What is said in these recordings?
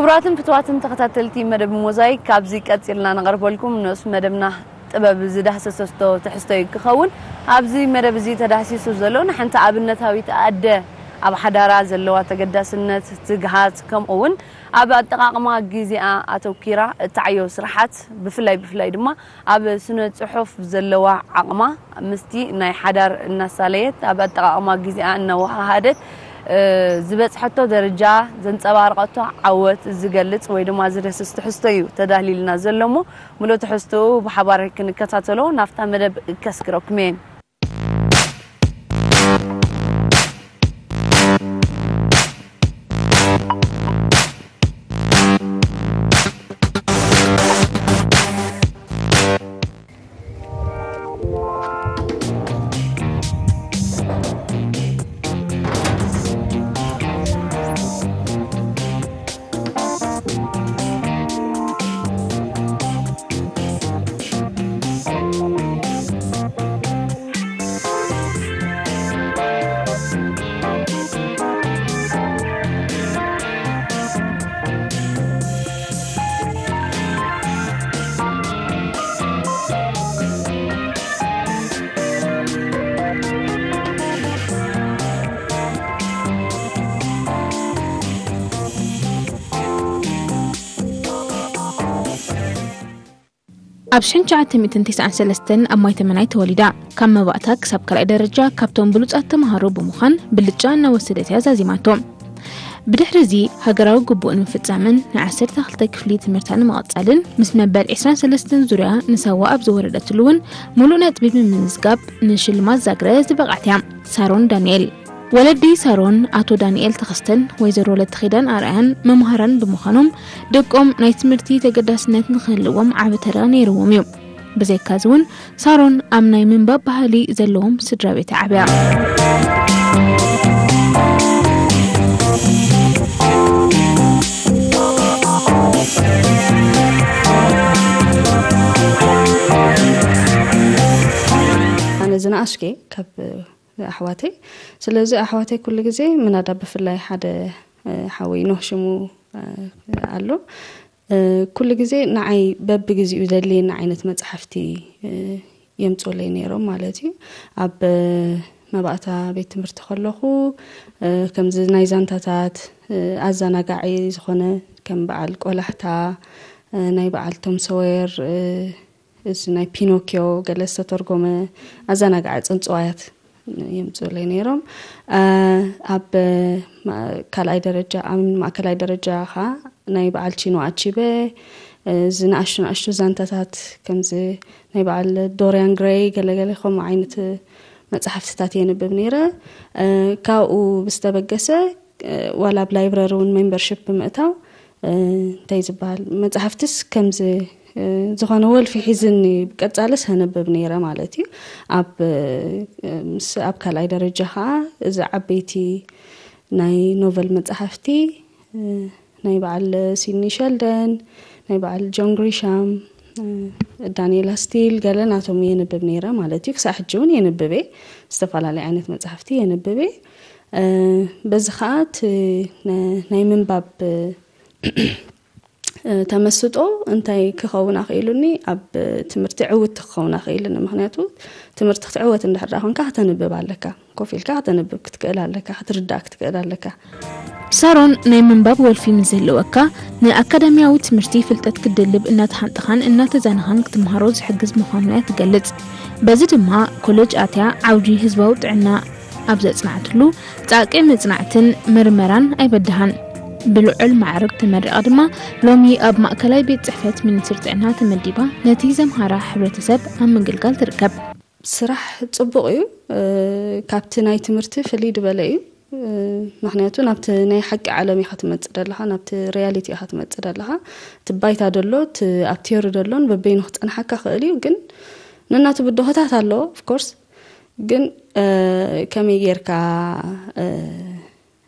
ክቡራትን ፍትዋትን ተኸታተልቲ መደብ ሞዛይክ፣ ካብዚ ቀጺልና ነቐርበልኩም ንኡስ መደብና ጥበብ ዝዳህሰሰቶ ትሕዝቶ እዩ ክኸውን። ኣብዚ መደብ እዚ ተዳህሲሱ ዘሎ ንሓንቲ ኣብነታዊት ኣደ ኣብ ሓዳራ ዘለዋ ተገዳስነት፣ ትግሃት፣ ከምኡ እውን ኣብ ኣጠቓቕማ ግዜኣ ኣተኪራ እትዓዮ ስራሓት፣ ብፍላይ ብፍላይ ድማ ኣብ ስነ ጽሑፍ ዘለዋ ዓቕማ ምስቲ ናይ ሓዳር እናሳለየት ኣብ ኣጠቓቕማ ግዜኣ እናወሃሃደት ዝበጽሐቶ ደረጃ፣ ዘንጸባረቐቶ ዓወት ዝገልጽ ወይ ድማ ዝደስስ ትሕዝቶ እዩ ተዳህሊልና ዘሎ እሞ፣ ምሉእ ትሕዝትኡ ብሓባር ክንከታተሎ ናብታ መደብ ከስግረኩም እየ። ኣብ ሽሕን ትሽዓተ ሚእትን ተስዓን ሰለስተን ኣብ ማይተመናይ ተወሊዳ። ካብ መባእታ ክሳብ ካልኣይ ደረጃ ካብቶም ብሉጻት ተምሃሮ ብምዃን ብልጫ እናወሰደት እያ ዛዚማቶ። ብድሕሪ እዚ ሃገራዊ ግቡእ ንምፍጻምን ንዓሰርተ ክልተ ክፍሊ ትምህርታ ንምቕጻልን ምስ መበል ዕስራን ሰለስተን ዙርያ ንሳዋ ኣብ ዝወረደትሉ እውን ምሉእ ነጥቢ ብምምዝጋብ ንሽልማት ዛግረ ዝበቕዐት እያ። ሳሮን ዳንኤል። ወለዲ ሳሮን ኣቶ ዳንኤል ተኸስተን ወይዘሮ ለተኺዳን ኣርኣያን መምሃራን ብምዃኖም ደቆም ናይ ትምህርቲ ተገዳስነት ንክህልዎም ዓቢ ተራ ነይርዎም እዩ። ብዘይካዚ እውን ሳሮን ኣብ ናይ ምንባብ ባህሊ ዘለዎም ስድራ ቤት ዓብያ። ኣነ ዝነኣስኩ ካብ ኣሕዋተይ። ስለዚ ኣሕዋተይ ኩሉ ግዜ ምናዳ ብፍላይ ሓደ ሓወይ ኖህ ሽሙ ኣሎ። ኩሉ ግዜ ንዓይ በብግዜኡ ዘድልየኒ ዓይነት መፅሓፍቲ የምፅኡለይ ነይሮም ማለት እዩ። ኣብ መባእታ ቤት ትምህርቲ ከለኹ ከምዚ ናይ ዛንታታት ኣዘናጋዒ ዝኾነ ከም በዓል ቆላሕታ፣ ናይ በዓል ቶም ሰወር፣ እዚ ናይ ፒኖኪዮ ገለ ዝተተርጎመ ኣዘናጋዒ ፅንፅዋያት የምፅኡለይ ነይሮም። ኣብ ካልኣይ ደረጃ ኣብ ማእከላይ ደረጃ ኸዓ ናይ በዓል ቺኖ ኣቺበ፣ እዚ ንኣሽቱ ንኣሽቱ ዛንታታት ከምዚ ናይ በዓል ዶርያን ግረይ ገለገለ ከምኡ ዓይነት መፅሓፍትታት የንብብ ነይረ። ካብኡ ብዝተበገሰ ዋላ ኣብ ላይብረሪ እውን ሜምበርሽፕ ብምእታው እንታይ ዝበሃል መፅሓፍትስ ከምዚ ዝኾነ ወልፊ ሒዝኒ ቀፃልስ ኣነብብ ነይረ ማለት እዩ። ኣብ ምስ ኣብ ካልኣይ ደረጃ ከዓ እዚ ዓበይቲ ናይ ኖቨል መፅሓፍቲ ናይ በዓል ሲድኒ ሸልደን፣ ናይ በዓል ጆን ግሪሻም፣ ዳንኤላ ስቲል ገለ ናቶም የንብብ ነይረ ማለት እዩ። ክሳብ ሕጂ እውን የንብብ እየ። ዝተፈላለዩ ዓይነት መፅሓፍቲ የንብብ እየ። በዚ ከዓ እቲ ናይ ምንባብ ተመስጦ እንታይ ክኸውን ኣኽኢሉኒ፣ ኣብ ትምህርቲ ዕውት ክኸውን ኣኽኢሉኒ። ምኽንያቱ ትምህርቲ ክትዕወት እንድሕር ደኣ ኮንካ ከተንብብ ኣለካ፣ ኮፍ ኢልካ ከተንብብ ክትክእል ኣለካ፣ ክትርዳእ ክትክእል ኣለካ። ሳሮን ናይ ምንባብ ወልፊ ምስ ዝህልወካ ንኣካዳሚያዊ ትምህርቲ ፍልጠት ክትድልብ እናተሓንጠኻን እናተዛነኻን ክትምሃሮ ዝሕግዝ ምዃኑ እያ ትገልጽ። በዚ ድማ ኮለጅ ኣትያ ዓውዲ ህዝባዊ ጥዕና ኣብ ዘጽናዕትሉ ጻዕቂ መጽናዕትን ምርመራን ኣይበድሃን። ብልዑል ማዕርግ ተመሪቓ ድማ ሎሚ ኣብ ማእከላይ ቤት ጽሕፈት ሚኒስትሪ ጥዕና ተመዲባ ነቲ ዘምሃራ ሕብረተሰብ ኣብ ምግልጋል ትርከብ። ስራሕ ጽቡቕ እዩ። ካብቲ ናይ ትምህርቲ ፍልይ ዝበለ እዩ። ምኽንያቱ ናብቲ ናይ ሓቂ ዓለም ኢኻ ትመጽእ ዘለኻ፣ ናብቲ ሪያሊቲ ኢኻ ትመጽእ ዘለኻ። እቲ ባይታ ደሎ እቲ ኣብ ቲዮሪ ደሎን በበይኑ ክጸንሓካ ክእል እዩ፣ ግን ነናቱ ብድሆታት ኣለዎ ኦፍኮርስ። ግን ከመይ ጌርካ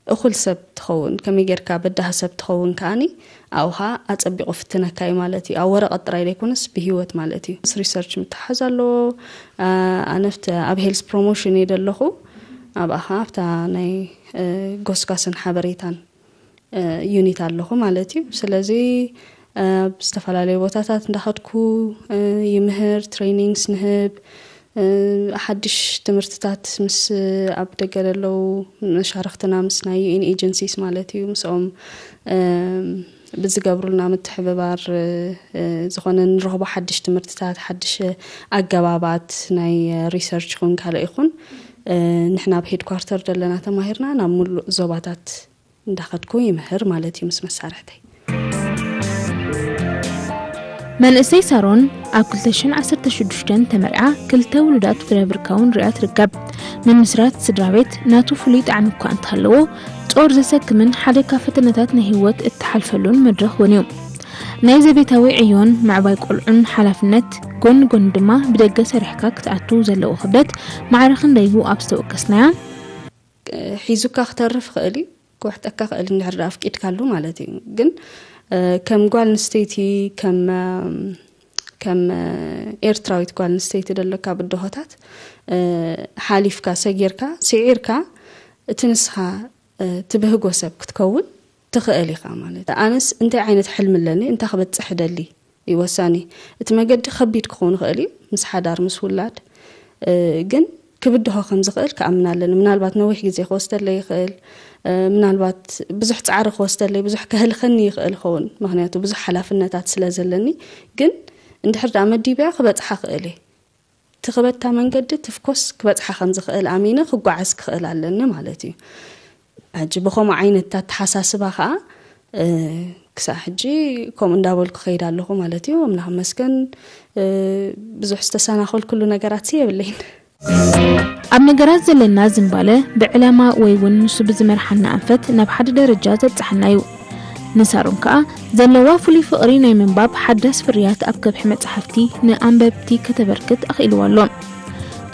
እኹል ሰብ ትኸውን፣ ከመይ ጌርካ በዳሂ ሰብ ትኸውን ከኣኒ ኣብኻ ኣጸቢቑ ፍትነካ እዩ ማለት እዩ። ኣብ ወረቐት ጥራይ ዘይኮነስ ብህይወት ማለት እዩ። ምስ ሪሰርች ምትሓዝ ኣለዎ። ኣነፍት ኣብ ሄልስ ፕሮሞሽን እየ ደለኹ። ኣብኣኻ ኣብታ ናይ ጎስጓስን ሓበሬታን ዩኒት ኣለኹ ማለት እዩ። ስለዚ ኣብ ዝተፈላለዩ ቦታታት እንዳኸድኩ ይምህር፣ ትሬኒንግስ ንህብ፣ ሓድሽ ትምህርትታት ምስ ኣብ ደገ ዘለዉ መሻርክትና፣ ምስ ናይ ዩኤን ኤጀንሲስ ማለት እዩ፣ ምስኦም ብዝገብሩልና ምትሕብባር ዝኾነ ንረኽቦ ሓድሽ ትምህርትታት፣ ሓድሽ ኣገባባት ናይ ሪሰርች ይኹን ካልእ ይኹን፣ ንሕና ኣብ ሄድኳርተር ዘለና ተማሂርና ናብ ሙሉእ ዞባታት እንዳኸድኩ ይምህር ማለት እዩ ምስ መሳርሕተይ። መንእሰይ ሳሮን ኣብ ክልተ ሽሕን ዓሰርተ ሽዱሽተን ተመርዓ ክልተ ውሉዳት ፍረ ብርካውን ሪኣ ትርከብ። ምምስራት ስድራ ቤት ናቱ ፍሉይ ጣዕሚ እኳ እንተሃለዎ፣ ጾር ዘሰክምን ሓደ ካብ ፈተነታት ናይ ህይወት እትሓልፈሉን መድረኽ እውን እዩ። ናይ ዘቤታዊ ዕዮን ምዕባይ ቆልዑን ሓላፍነት ጎኒ ጎኒ ድማ ብደገ ሰሪሕካ ክትኣቱ ዘለዎ ክብደት ማዕረ ክንደዩ ኣብ ዝተወቀስናያ ሒዙካ ክተርፍ ይኽእል እዩ፣ ክውሕጠካ ይኽእል እንድሕር ደኣ ኣፍቂድካሉ ማለት እዩ። ግን ከም ጓል ኣንስተይቲ፣ ከም ከም ኤርትራዊት ጓል ኣንስተይቲ ደለካ ብድሆታት ሓሊፍካ፣ ሰጊርካ፣ ስዒርካ፣ እቲ ንስኻ ትብህጎ ሰብ ክትከውን ትኽእል ኢኻ ማለት እዩ። ኣነስ እንታይ ዓይነት ሕልሚ ኣለኒ፣ እንታይ ክበጽሕ ደሊ እዩ ወሳኒ። እቲ መገዲ ከቢድ ክኸውን ይኽእል እዩ፣ ምስ ሓዳር፣ ምስ ውላድ፣ ግን ክብድሆ ከም ዝኽእል ክኣምን ኣለኒ። ምናልባት ነዊሕ ግዜ ክወስደለይ ይኽእል፣ ምናልባት ብዙሕ ጻዕሪ ክወስደለይ፣ ብዙሕ ከህልኸኒ ይኽእል ይኸውን፣ ምኽንያቱ ብዙሕ ሓላፍነታት ስለ ዘለኒ። ግን እንድሕር ደኣ መዲብያ ክበጽሓ ክእል እየ። ትኽበታ መንገዲ ትፍኮስ ክበጽሓ ከም ዝኽእል ኣሚነ ክጓዓዝ ክኽእል ኣለኒ ማለት እዩ። ሕጂ ብኸምኡ ዓይነት ኣተሓሳስባ ከዓ ክሳብ ሕጂ ከምኡ እንዳበልኩ ከይድ ኣለኹ ማለት እዩ። ኣምላኽ መስገን፣ ብዙሕ ዝተሰናኸልኩሉ ነገራት የብለይን። ኣብ ነገራት ዘለና ዝንባለ ብዕላማ ወይ እውን ንሱ ብዝመርሓና ኣንፈት ናብ ሓደ ደረጃ ዘብጽሓና እዩ። ንሳሮን ከኣ ዘለዋ ፍሉይ ፍቕሪ ናይ ምንባብ ሓዳስ ፍርያት ኣብ ከብሒ መጻሕፍቲ ንኣንበብቲ ከተበርክት ኣኽኢልዋ ኣሎ።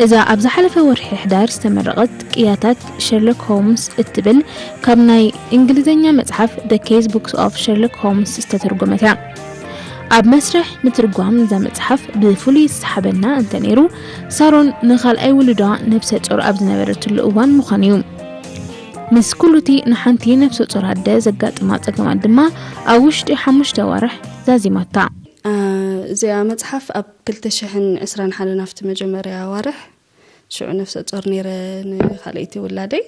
እዛ ኣብ ዝሓለፈ ወርሒ ሕዳር ዝተመረቐት ቅያታት ሸርሎክ ሆምስ እትብል ካብ ናይ እንግሊዝኛ መጽሓፍ The Case Books of Sherlock Holmes ዝተተርጎመት እያ። ኣብ መስርሕ ምትርጓም እዛ መጽሓፍ ብፍሉይ ዝሰሓበና እንተነይሩ፣ ሳሮን ንኻልኣይ ውሉዳ ነብሰ ጾር ኣብ ዝነበረትሉ እዋን ምዃኑ እዩ። ምስ ኩሉቲ ንሓንቲ ነብሰ ጾር ኣደ ዘጋጥማ ጸገማት ድማ ኣብ ውሽጢ ሓሙሽተ ኣዋርሕ ዛዚማታ። እዚኣ መጽሓፍ ኣብ ክልተ ሽሕን ዕስራን ሓደን ኣብቲ መጀመርያ ኣዋርሕ ሽዑ ነብሰ ጾር ነይረ ንኻልኣይቲ ውላደይ።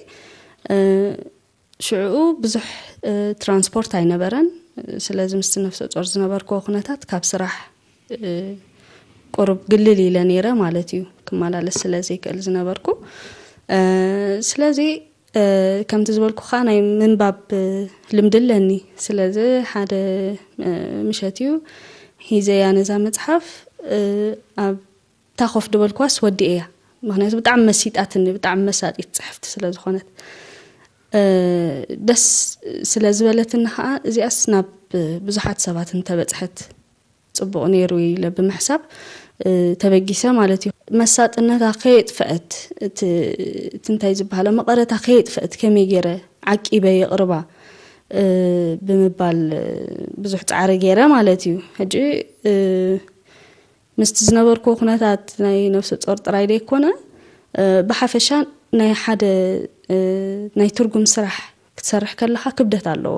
ሽዑ ብዙሕ ትራንስፖርት ኣይነበረን። ስለዚ ምስቲ ነብሰ ጾር ዝነበርክዎ ኩነታት ካብ ስራሕ ቁሩብ ግልል ኢለ ነይረ ማለት እዩ፣ ክመላለስ ስለ ዘይክእል ዝነበርኩ። ስለዚ ከምቲ ዝበልኩኻ ናይ ምንባብ ልምዲ ኣለኒ። ስለዚ ሓደ ምሸት እዩ ሒዘያ ነዛ መጽሓፍ፣ ኣብ እታ ኮፍ ዝበልኩዋስ ወዲኤያ። ምኽንያቱ ብጣዕሚ መሲጣትኒ፣ ብጣዕሚ መሳጢት ጽሕፍቲ ስለ ዝኾነት፣ ደስ ስለ ዝበለትኒ ኸኣ እዚኣስ ናብ ብዙሓት ሰባት እንተበጽሐት ጽቡቕ ነይሩ ኢለ ብምሕሳብ ተበጊሰ ማለት እዩ። መሳጥነታ ከየጥፈአት፣ እቲ እንታይ ዝበሃሎ መቐረታ ከየጥፈአት ከመይ ገይረ ዓቂበ የቕርባ ብምባል ብዙሕ ጻዕሪ ገይረ ማለት እዩ። ሕጂ ምስቲ ዝነበርኩዎ ኩነታት ናይ ነብሰ ጾር ጥራይ ደይኮነ፣ ብሓፈሻ ናይ ሓደ ናይ ትርጉም ስራሕ ክትሰርሕ ከለኻ ክብደት ኣለዎ።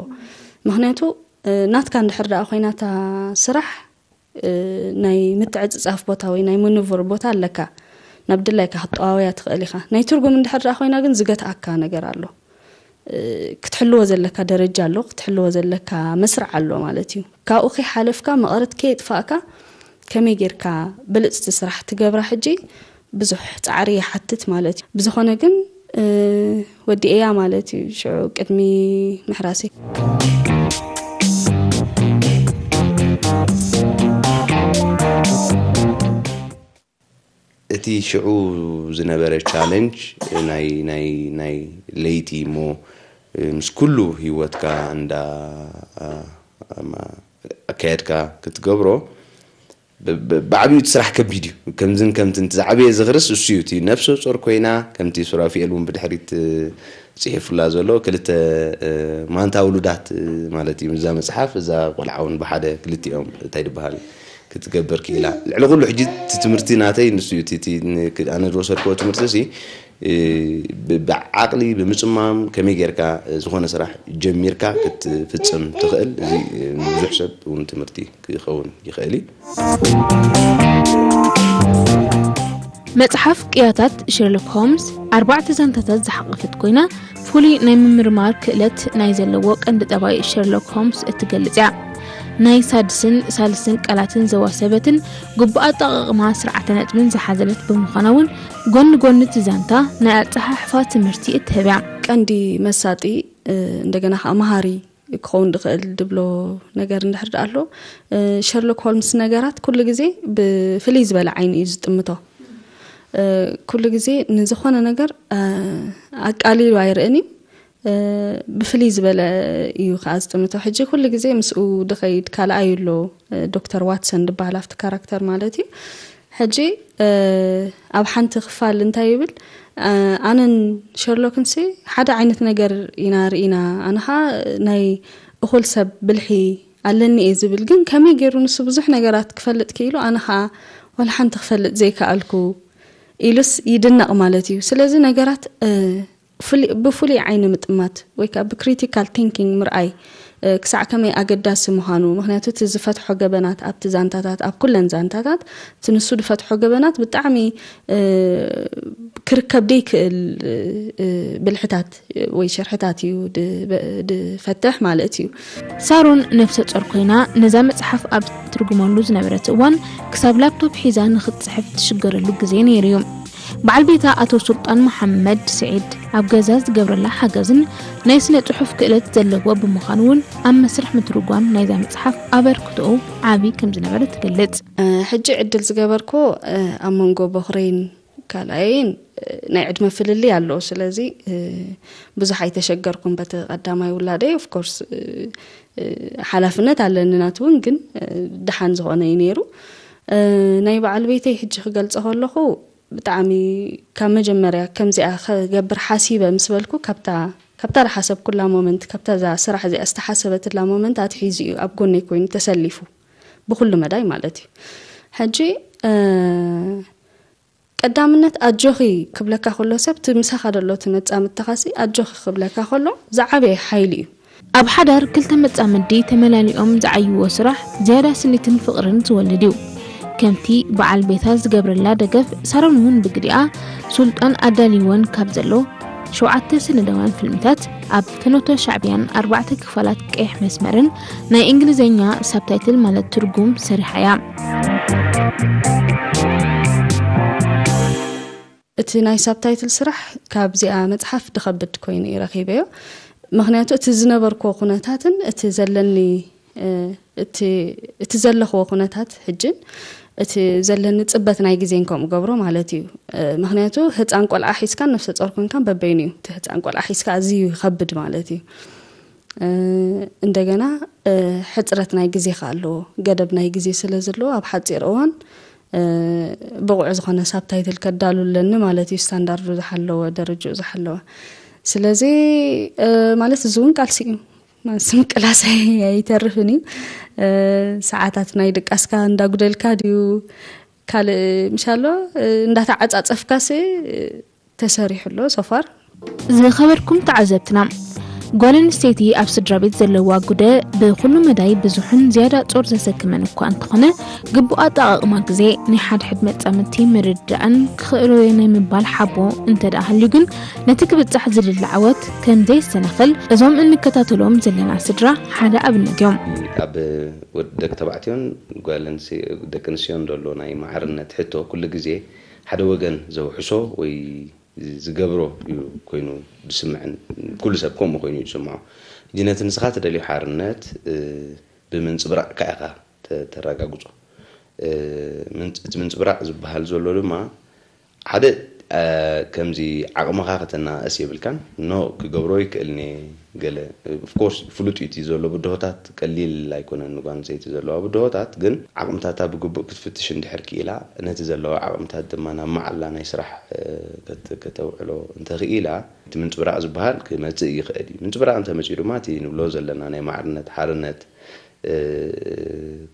ምኽንያቱ ናትካ እንድሕር ደኣ ኮይና እታ ስራሕ፣ ናይ ምትዕጽጻፍ ቦታ ወይ ናይ ምንቡር ቦታ ኣለካ። ናብ ድላይካ ክትጠዋወያ ትኽእል ኢኻ። ናይ ትርጉም እንድሕር ደኣ ኮይና ግን ዝገትኣካ ነገር ኣሎ። ክትሕልዎ ዘለካ ደረጃ ኣሎ፣ ክትሕልዎ ዘለካ መስርዕ ኣሎ ማለት እዩ። ካብኡ ከይሓለፍካ መቐረት ከየጥፋእካ ከመይ ጌርካ ብልጽቲ ስራሕ ትገብራ ሕጂ ብዙሕ ጻዕሪ ይሓትት ማለት እዩ። ብዝኾነ ግን ወዲኤያ ማለት እዩ ሽዑ ቅድሚ ምሕራሰይ። እቲ ሽዑ ዝነበረ ቻለንጅ ናይ ናይ ናይ ለይቲ እሞ ምስ ኩሉ ህይወትካ እንዳ ኣካየድካ ክትገብሮ ብዓብዩ እቲ ስራሕ ከቢድ እዩ። ከምዝን ከምትን እቲ ዝዓበየ ዝኽርስ እሱ እዩ። እቲ ነብሰ ጾር ኮይና ከምቲ ሱራፊኤል እውን ብድሕሪት ጽሒፉላ ዘሎ ክልተ ማንታ ውሉዳት ማለት እዩ። እዛ መጽሓፍ እዛ ቆልዓ እውን ብሓደ ክልቲኦም እንታይ ዝበሃል ክትገብር ክኢላ። ልዕሊ ኩሉ ሕጂ እቲ ትምህርቲ ናተይ ንሱ እዩ። እቲ፣ እቲ ን-፣ ክ-፣ ኣነ ዝወሰድክዎ ትምህርቲ ሲ፣ እ፣ ብ-፣ ብዓቕሊ ብምጽማም ከመይ ጌርካ፣ እ፣ ዝኾነ ስራሕ ጀሚርካ ክትፍጽም ትኽእል፣ እዚ፣ እ፣ ንብዙሕ ሰብ እውን ትምህርቲ ክኸውን ይኽእል እዩ። መጽሓፍ ቅያታት ሸርሎክ ሆምስ ኣርባዕተ ዛንታታት ዝሓቐፈት ኮይና፣ ፍሉይ ናይ ምምርማር ክእለት ናይ ዘለዎ ቀንዲ ጠባይ ሸርሎክ ሆምስ እትገልጽ እያ። ናይ ሳድስን ሳልስን ቃላትን ዘዋሰበትን ግቡእ ኣጠቓቕማ ስርዓተ ነጥብን ዝሓዘለት ብምዃና እውን፣ ጎኒ ጎኒ እቲ ዛንታ ናይ ኣጸሓሕፋ ትምህርቲ እትህብ እያ። ቀንዲ መሳጢ፣ እ፣ እንደገና ከዓ መሃሪ ክኸውን ዝኽእል ድብሎ ነገር እንድሕር ደኣ ኣሎ፣ እ፣ ሸርሎክ ሆልምስ ነገራት ኩሉ ግዜ ብፍልይ ዝበለ ዓይኒ እዩ ዝጥምቶ። እ፣ ኩሉ ግዜ ንዝኾነ ነገር፣ እ፣ ኣቃሊሉ ኣይርእን እዩ። እ፣ ብፍልይ ዝበለ እዩ ከዓ ዝጥምቶ። ሕጂ ኩሉ ግዜ ምስኡ ድኸይድ ካልኣዩ ኣሎ፣ እ፣ ዶክተር ዋትሰን ዝበሃል ኣብቲ ካራክተር ማለት እዩ። ሕጂ፣ እ፣ ኣብ ሓንቲ ክፋል እንታይ ይብል? እ፣ ኣነን ሸርሎክን ሲ ሓደ ዓይነት ነገር ኢና ርኢና። ኣነ ኸኣ ናይ እኹል ሰብ ብልሒ ኣለኒ እየ ዝብል፣ ግን ከመይ ገይሩ ንሱ ብዙሕ ነገራት ክፈልጥ ክኢሉ፣ ኣነ ኸኣ ዋላ ሓንቲ ክፈልጥ ዘይከኣልኩ ኢሉስ ይድነቕ ማለት እዩ። ስለዚ ነገራት፣ እ፣ ፍሉይ-፣ ብፍሉይ ዓይኒ ምጥማት ወይ ከኣ ብክሪቲካል ቲንኪንግ ምርኣይ፣ እ፣ ክሳዕ ከመይ ኣገዳሲ ምዃኑ፣ ምኽንያቱ እቲ ዝፈትሖ ገበናት ኣብቲ ዛንታታት፣ ኣብ ኩለን ዛንታታት እቲ ንሱ ዝፈትሖ ገበናት ብጣዕሚ፣ እ፣ ክርከብ ደይክእል፣ እ፣ ብልሕታት ወይ ሽርሕታት እዩ ድ-፣ ድፈትሕ ማለት እዩ። ሳሮን ነፍሰ ጾር ኮይና ነዛ መጽሓፍ ኣብ ትርጉመሉ ዝነበረት እዋን ክሳብ ላፕቶፕ ሒዛ ንኽትጽሕፍ ትሽገረሉ ግዜ ነይሩ እዩ። በዓል ቤታ ኣቶ ሱልጣን መሓመድ ስዒድ ኣብ ገዛ ዝገብረላ ሓገዝን ናይ ስነ ጽሑፍ ክእለት ዘለዎ ብምዃኑ እውን ኣብ መስርሕ ምትርጓም ናይዛ መጽሓፍ ኣበርክቶኡ ዓቢ ከም ዝነበረ ትገልጽ። እ፣ ሕጂ ዕድል ዝገበርኩ፣ እ፣ ኣብ መንጎ ቦኽረይን ካልኣይን፣ እ፣ ናይ ዕድመ ፍልልይ ኣለዎ። ስለዚ፣ እ፣ ብዙሕ ኣይተሸገርኩን በቲ ቀዳማይ ውላደይ። ኦፍ ኮርስ፣ እ፣ እ፣ ሓላፍነት ኣለኒ ናቱ እውን፣ ግን፣ እ፣ ደሓን ዝኾነ እዩ ነይሩ። እ፣ ናይ በዓል ቤተይ ሕጂ ክገልጾ ከለኹ ብጣዕሚ ካብ መጀመርያ ከምዚኣ ክገብር ሓሲበ ምስ በልኩ፣ ካብታ፣ ካብታ ዝሓሰብኩላ ሞመንት፣ ካብታ እዛ ስራሕ እዚኣ ዝተሓሰበትላ ሞመንት ኣትሒዙ እዩ ኣብ ጎነይ ኮይኑ ተሰሊፉ፣ ብኹሉ መዳይ ማለት እዩ። ሕጂ፣ እ፣ ቀዳምነት ኣጆኺ ክብለካ ከሎ ሰብ፣ እቲ ምሳኻ ዘሎ እቲ መጻምድትኻሲ ኣጆኺ ክብለካ ከሎ ዝዓበየ ሓይሊ እዩ። ኣብ ሓዳር ክልተ መጻምዲ ተመላሊኦም ዝዓይዎ ስራሕ ዝያዳ ስኒትን ፍቕርን ዝወልድ እዩ። ከምቲ በዓል ቤታ ዝገብረላ ደገፍ፣ ሳሮን እውን ብግዲኣ ሱልጣን ኣዳልይወን ካብ ዘሎ ሸውዓተ ሰነዳውያን ፊልምታት፣ ኣብ ፍኖተ ሻዕብያን ኣርባዕተ ክፋላት ቀይሕ መስመርን ናይ እንግሊዝኛ ሳብታይትል ማለት ትርጉም ሰሪሓ እያ። እቲ ናይ ሳብታይትል ስራሕ ካብዚኣ መጽሓፍ ድኸብድ ኮይኑ እዩ ረኺበዮ። ምኽንያቱ እቲ ዝነበርክዎ ኩነታትን እቲ ዘለኒ፣ እ፣ እቲ፣ እቲ ዘለኽዎ ኩነታት ሕጅን እቲ ዘለኒ ጽበት ናይ ግዜን ከምኡ ገብሮ ማለት እዩ። እ፣ ምኽንያቱ ህጻን ቆልዓ ሒዝካን ነፍሰ ጾር ኮንካን በበይኑ እዩ። እቲ ህጻን ቆልዓ ሒዝካ ኣዝዩ ይኸብድ ማለት እዩ። እ፣ እንደገና፣ እ፣ ሕጽረት ናይ ግዜ ከኣ ኣለዎ። ገደብ ናይ ግዜ ስለ ዘለዎ ኣብ ሓጺር እዋን፣ እ፣ ብቑዕ ዝኾነ ሳብታይትል ከዳሉ ኣለኒ ማለት እዩ። ስታንዳርዱ ዝሓለወ፣ ደረጃኡ ዝሓለወ። ስለዚ፣ እ፣ ማለት እዚ እውን ቃልሲ እዩ። ማለት ምቅላስ ኣይ-፣ ኣይተርፍን እዩ። እ፣ ሰዓታት ናይ ድቃስካ እንዳጉደልካ ድዩ? ካልእ ምሽ ኣሎ? እ፣ እንዳተዓጻጸፍካስ፣ እ፣ ተሰሪሑ ኣሎ ሶፋር። ዝኸበርኩም ተዓዘብትና፣ ጓል ኣንስተይቲ ኣብ ስድራ ቤት ዘለዋ ግደ ብኹሉ መዳይ ብዙሕን ዝያዳ ጾር ዘሰክመን እኳ እንተኾነ፣ ግቡእ ኣጠቓቕማ ግዜ፣ ናይ ሓድሕድ መጻምድቲ ምርድዳእን ክኽእሎ እየ ናይ ምባል ሓቦ እንተ ደኣ ሃልዩ ግን፣ ነቲ ክብጻሕ ዝድለ ዓወት ከም ዘየሰናኽል እዞም እንከታተሎም ዘለና ስድራ ሓደ ኣብነት እዮም። ኣብ ወድ-፣ ደቂ ተባዕትዮን ጓል ኣንስ-፣ ደቂ ኣንስትዮን ዘሎ ናይ ማዕርነት ሕቶ ኩሉ ግዜ ሓደ ወገን ዘውሕሶ ወይ ዝገብሮ እዩ ኮይኑ ዝስምዕን፣ ኩሉ ሰብ ከምኡ ኮይኑ እዩ ዝስምዖ። ሕጂ ነቲ ንስኻ ትደልዮ ሓርነት፣ እ፣ ብምንጽብራቕካ ኢኻ ተ-፣ ተረጋግጾ። እ፣ ምንጽ-፣ እቲ ምንጽብራቕ ዝበሃል ዘሎ ድማ ሓደ፣ እ፣ ከምዚ ዓቕምኻ ከተናእስ የብልካን። ኖ፣ ክገብሮ ይክእልን እየ ገለ፣ ኦፍ ኮርስ፣ ፍሉጥ እዩ እቲ ዘሎ ብድሆታት፣ ቀሊል ኣይኮነን ንጓል ኣንስተይቲ ዘለዋ ብድሆታት፣ ግን ዓቕምታታ ብግቡእ ክትፍትሽ እንድሕር ክኢላ፣ ነቲ ዘለዋ ዓቕምታት ድማ ናብ መዓላ ናይ ስራሕ፣ እ፣ ከት-፣ ከተውዕሎ እንተኽኢላ፣ እቲ ምንጽብራቕ ዝበሃል ክመጽእ ይኽእል እዩ። ምንጽብራቕ እንተመጺኡ ድማ፣ እቲ ንብሎ ዘለና ናይ ማዕርነት፣ ሓርነት፣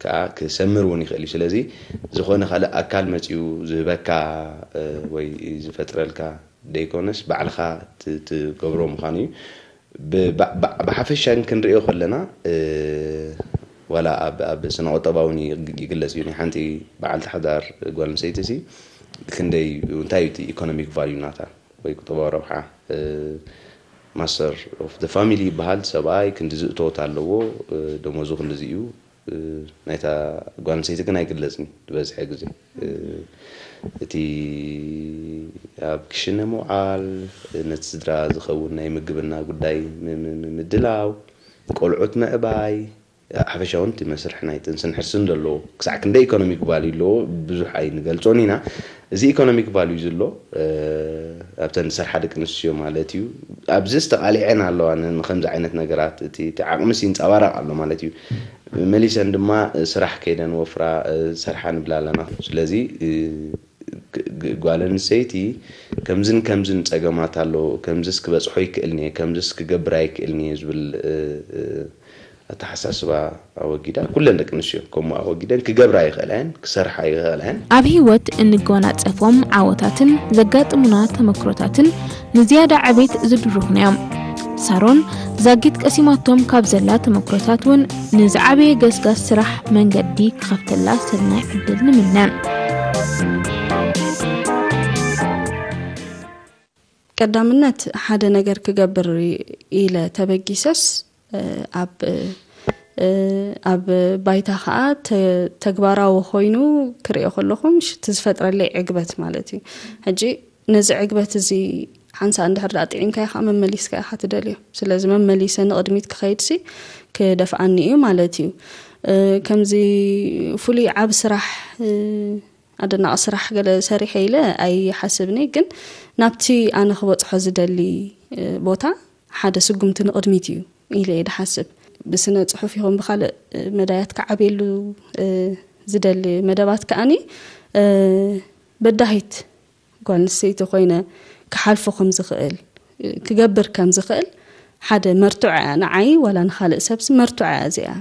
ከዓ ክሰምር እውን ይኽእል እዩ። ስለዚ ዝኾነ ካልእ ኣካል መፂኡ ዝህበካ ወይ ዝፈጥረልካ ደይኮነስ፣ ባዕልኻ ትገብሮ ምዃኑ እዩ። ብሓፈሻ ክንሪኦ ከለና፣ ዋላ ኣብ ስነ ቁጠባ እውን ይግለፅ እዩ። ናይ ሓንቲ በዓልቲ ሓዳር ጓል ኣንስተይቲ ክንደይ፣ እንታይ እዩ ኢኮኖሚክ ቫልዩ ናታ ወይ ቁጠባዊ ረብሓ? ማስተር ኦፍ ፋሚሊ ይበሃል። ሰብኣይ ክንዲ ዝእቶት ኣለዎ፣ ደሞዙ ክንዲዚ እዩ። ናይታ ጓል ኣንስተይቲ ግን ኣይግለፅን ዝበዝሐ ግዜ። እቲ ኣብ ክሽነ ምውዓል፣ ነቲ ስድራ ዝኸውን ናይ ምግብና ጉዳይ ምድላው፣ ቆልዑት ምዕባይ፣ ሓፈሻ እውን እቲ መስርሕ ናይ ጥንስን ሕርስን ዘለዎ ክሳዕ ክንደይ ኢኮኖሚክ ቫልዩ ኣለዎ ብዙሕ ኣይንገልፆን ኢና። እዚ ኢኮኖሚክ ቫልዩ ዘሎ ኣብተን ዝሰርሓ ደቂ ኣንስትዮ ማለት እዩ። ኣብዚ ዝተቃሊዐን ኣለዋ ንከምዚ ዓይነት ነገራት፣ እቲ ዓቕምስ ይንፀባረቕ ኣሎ ማለት እዩ። መሊሰን ድማ ስራሕ ከይደን ወፍራ ዝሰርሓ ንብላ ኣለና። ስለዚ ጓል ኣንስተይቲ ከምዝን ከምዝን ፀገማት ኣሎ፣ ከምዝስ ክበፅሖ ይክእልኒ እየ፣ ከምዝስ ክገብር ኣይክእልኒ እየ ዝብል ኣተሓሳስባ ኣወጊዳ፣ ኩለን ደቂ ኣንስትዮ ከምኡ ኣወጊደን ክገብራ ይኽእላ እየን፣ ክሰርሓ ይኽእላ እየን። ኣብ ህይወት እንጎናጸፎም ዓወታትን ዘጋጥሙና ተመክሮታትን ንዝያዳ ዕቤት ዝድርኹና እዮም። ሳሮን ዛጊት ቀሲማቶም ካብ ዘላ ተመክሮታት እውን ንዝዓበየ ገስጋስ ስራሕ መንገዲ ክኸፍተላ ሰናይ ዕድል ንምነ። ቀዳምነት ሓደ ነገር ክገብር ኢለ ተበጊሰስ ኣብ ኣብ ባይታ ከዓ ተግባራዊ ኮይኑ ክሪኦ ከለኹ ምሽ እቲ ዝፈጥረለይ ዕግበት ማለት እዩ። ሕጂ ነዚ ዕግበት እዚ ሓንሳ እንድሕር ደኣ ጥዒምካ ኢኻ መመሊስካ ኢኻ ትደልዮ። ስለዚ መመሊሰ ንቕድሚት ክኸይድሲ ክደፍኣኒ እዩ ማለት እዩ። ከምዚ ፍሉይ ዓብ ስራሕ ኣደናቂ ስራሕ ገለ ሰሪሐ ኢለ ኣይሓስብኒ፣ ግን ናብቲ ኣነ ክበፅሖ ዝደሊ ቦታ ሓደ ስጉምቲ ንቕድሚት እዩ ኢለ እየ ድሓስብ። ብስነ ፅሑፍ ይኹን ብካልእ መዳያት ክዓብየሉ ዝደሊ መደባት ከኣኒ በዳሂት ጓል ኣንስተይቲ ኮይነ ክሓልፎ ከም ዝኽእል ክገብር ከም ዝኽእል ሓደ መርትዖ እያ ንዓይ ዋላ ንካልእ ሰብሲ መርትዖ እያ እዚኣ።